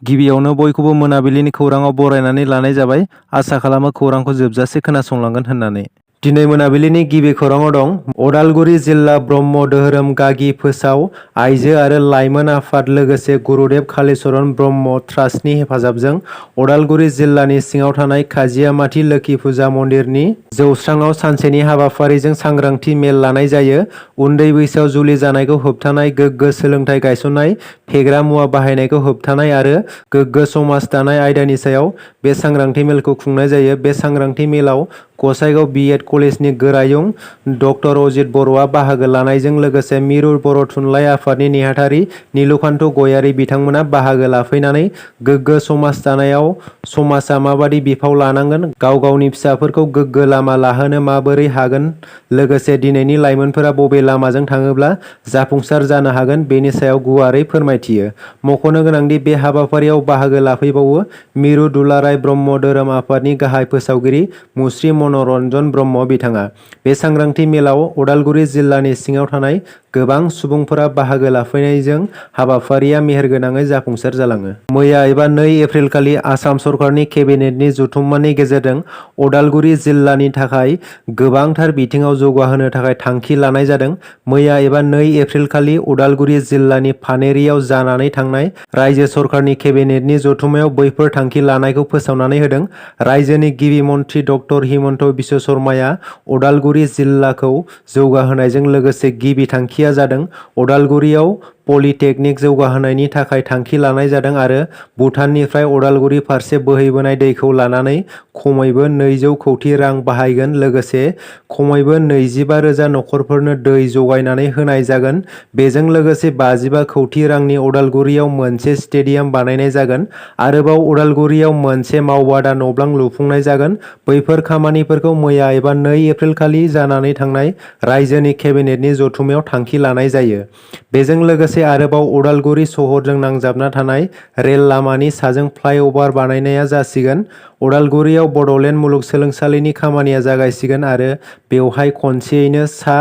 गिबियावनो बयखौबो मोनाबिलिनि खौराङाव बरायनानै लानाय जाबाय। आसा खालामो खौरांखौ जोबजासे खोनासंलांगोन होननानै। दिनै मोनाबिलिनि गिबि खौराङाव दं। अदालगुरि जिल्ला ब्रह्म धोरोम गागि फोसाव आइजो आरो लाइमोन आफाद लोगोसे गुरुदेव कालिचरण ब्रह्म ट्रास्टनि हेफाजाबजों अदालगुरि जिल्लानि सिङाव थानाय काजियामाति लोखि फुजा मन्दिरनि जौस्राङाव सानसेनि हाबाफारिजों सांग्रांथि मेल लानाय जायो। उन्दै बैसोआव जुलि जानायखौ होबथानाय, गोग्गो सोलोंथाइ गायसननाय, फेग्रा मुवा बाहायनायखौ होबथानाय आरो गोग्गो समाज दानाय आयदानि सायाव बे सांग्रांथि मेलखौ खुंनाय जायो। बे सांग्रांथि मेलाव गसाइगाव बि.एड. कलेजनि गोरायुं डक्टर अजित बर'आ बाहागो लानायजों लोगोसे मिरु बर' थुनलाइ आफादनि नेहाथारि नीलकान्त गयारि बिथांमोना बाहागो लाफैनानै गोग्गो समाज दानायाव समाजा माबादि बिफाव लानांगोन, गाव गावनि फिसाफोरखौ गोग्गो लामा लाहोनो माबोरै हागोन, लोगोसे दिनैनि लाइमोनफोरा बबे लामाजों थाङोब्ला जाफुंसार जानो हागोन बेनि सायाव गुवारै फोरमायथियो। मख'नो गोनांदि बे हाबाफारियाव बाहागो लाफैबावो मिरु दुलाराय ब्रह्म धोरोम आफादनि गाहाय फोसावगिरि मुस्रि मनरन्जन ब्रह्म बिथाङा। बे सांग्रांथि मेलाव अदालगुरि जिल्लानि सिङाव थानाय गोबां सुबुंफोरा बाहागो लाफैनायजों हाबाफारिया मेहेरगोनाङै जाफुंसार जालाङो। मैया एबा 2 एप्रिलखालि आसाम सरकारनि केबिनेटनि जथुम्मानि गेजेरजों अदालगुरि जिल्लानि थाखाय गोबांथार बिथिङाव जौगाहोनो थाखाय थांखि लानाय जादों। मैया एबा 2 एप्रिलखालि अदालगुरि जिल्लानि फानेरियाव जानानै थांनाय रायजो सरकारनि केबिनेटनि जथुम्मायाव बैफोर थांखि लानायखौ फोसावनानै होदों। रायजोनि गिबि मन्थ्रि डक्टर हिमन्त बिश्व शर्माया अदालगुरि जिल्लाखौ जौगाहोनायजों लोगोसे गिबि थांखिया जादों अदालगुरियाव पलिटेकनिक जौगाहोनायनि थाखाय थांखि लानाय जादों आरो भुटाननिफ्राय अदालगुरि फारसे बोहैबोनाय दैखौ लानानै खमैबो 200 कौटि रां बाहायगोन, लोगोसे खमैबो 25,000 नखरफोरनो दै जगायनानै होनाय जागोन। बेजों लोगोसे 55 कौटि रांनि अदालगुरियाव मोनसे स्टेडियाम बानायनाय जागोन। आरोबाव अदालगुरियाव मोनसे मावबादा न'बां लुफुंनाय जागोन। बैफोर खामानिफोरखौ मैया एबा 2 एप्रिलखालि जानानै थांनाय रायजोनि केबिनेटनि जथुम्मायाव थांखि लानाय जायो। बेजों लोगोसे आरोबाव अदालगुरि सहरजों नांजाबना थानाय रेल लामानि साजों फ्लाइअभार बानायनाया जासिगोन। अदालगुरियाव बड'लेण्ड मुलुगसोलोंसालिनि खामानिया जागायसिगोन आरो बेवहाय खनसेयैनो सा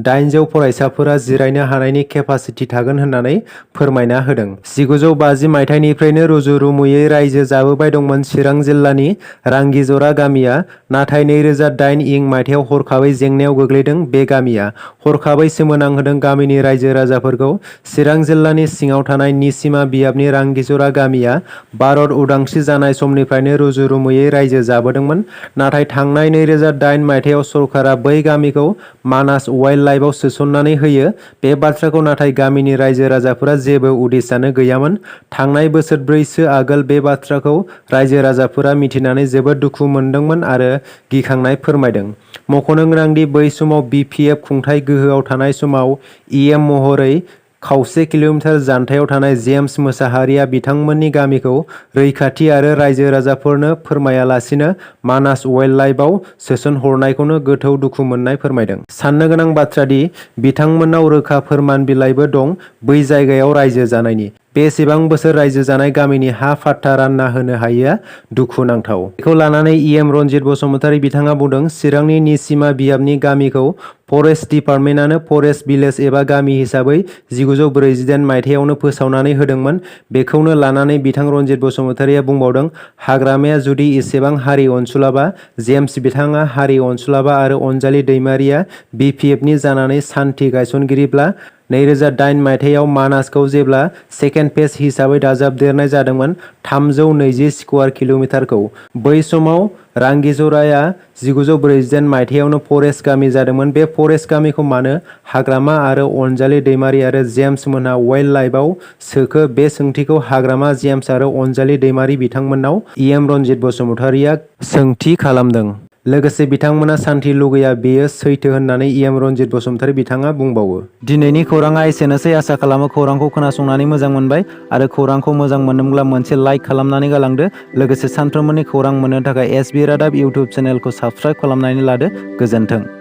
800 फरायसाफोरा जिरायनो हानायनि केपासिटि थागोन होननानै फोरमायना होदों। 1950 मायथाइनिफ्रायनो रुजु-रुमुयै रायजो जाबोबाय दंमोन चिरां जिल्लानि रांगिजरा गामिया। नाथाय 2008 इं मायथाइयाव हरखाबै जेंनायाव गोग्लैदों। बे गामिया हरखाबै सोमोनांहोदों गामिनि रायजो राजाफोरखौ। चिरां जिल्लानि सिङाव थानाय निसिमा बियाबनि रांगिजरा गामिया भारत उदांस्रि जानाय समनिफ्रायनो रुजु-रुमुयै रायजो जाबोदोंमोन। नाथाय थांनाय 2008 मायथाइयाव सरकारा बै गामिखौ मानास वाइल्ड लाइफआव सोसननानै होयो। बे बाथ्राखौ नाथाय गामिनि रायजो राजाफोरा जेबो उदिसानो गैयामोन। थांनाय बोसोरब्रैसो आगोल बे बाथ्राखौ रायजो राजाफोरा मिथिनानै जोबोद दुखु मोनदोंमोन आरो गिखांनाय फोरमायदों। मख'नो गोनांदि बै समाव बि.पि.एफ. खुंथाइ गोहोआव थानाय समाव इ.एम. महरै खावसे किल'मिटार जानथायाव थानाय जेम्स मोसाहारिया बिथांमोननि गामिखौ रैखाथि आरो रायजो राजाफोरनो फोरमायालासिनो मानास वाइल्ड लाइफआव सोसनहरनायखौनो गोथौ दुखु मोननाय फोरमायदों। साननो गोनां बाथ्रादि बिथांमोननाव रोखा फोरमान बिलाइबो दं बै जायगायाव रायजो जानायनि। बेसेबां बोसोर रायजो जानाय गामिनि हा फाट्टा रानना होनो हायैआ दुखुनांथाव। बेखौ लानानै इ.एम. रनजित बसुमतारी बिथाङा बुंदों, चिरांनि निसिमा बियाबनि गामिखौ फरेस्ट डिपार्टमेन्टआनो फरेस्ट भिलेज एबा गामि हिसाबै 1948 मायथाइयावनो फोसावनानै होदोंमोन। बेखौनो लानानै बिथां रनजित बसुमतारीया बुंबावदों, हाग्रामाया जुदि एसेबां हारि अनसुलाबा, जेम्स बिथाङा हारि अनसुलाबा आरो अनजालि दैमारिया बि.पि.एफ.नि जानानै सान्थि गायसनगिरिब्ला 2008 मायथाइयाव मानासखौ जेब्ला सेकेन्ड फेज हिसाबै दाजाबदेरनाय जादोंमोन 320 स्कुवार किल'मिटारखौ। बै समाव रांगिजराया 1948 मायथाइयावनो फरेस्ट गामि जादोंमोन। बे फरेस्ट गामिखौ मानो हाग्रामा आरो अनजालि दैमारि आरो जेम्स मोनहा वाइल्ड लाइफआव सोखो? बे सोंथिखौ हाग्रामा, जेम्स आरो अनजालि दैमारि बिथांमोननाव इ.एम. रनजित बसुमतारीया सोंथि खालामदों। लोगोसे बिथांमोना सान्थि लुगैया, बेयो सैथो होननानै इ.एम. रनजित बसुमतारी बिथाङा बुंबावो। दिनैनि खौराङा एसेनोसै। आसा खालामो खौरांखौ खोनासंनानै मोजां मोनबाय आरो खौरांखौ मोजां मोनदोंब्ला मोनसे लाइक खालामनानै गालांदो। लोगोसे सानफ्रोमबोनि खौरां मोननो थाखाय एस.बि. रादाब इउटुब चेनेलखौ साबस्क्राइब खालामनानै लादो। गोजोन्थों।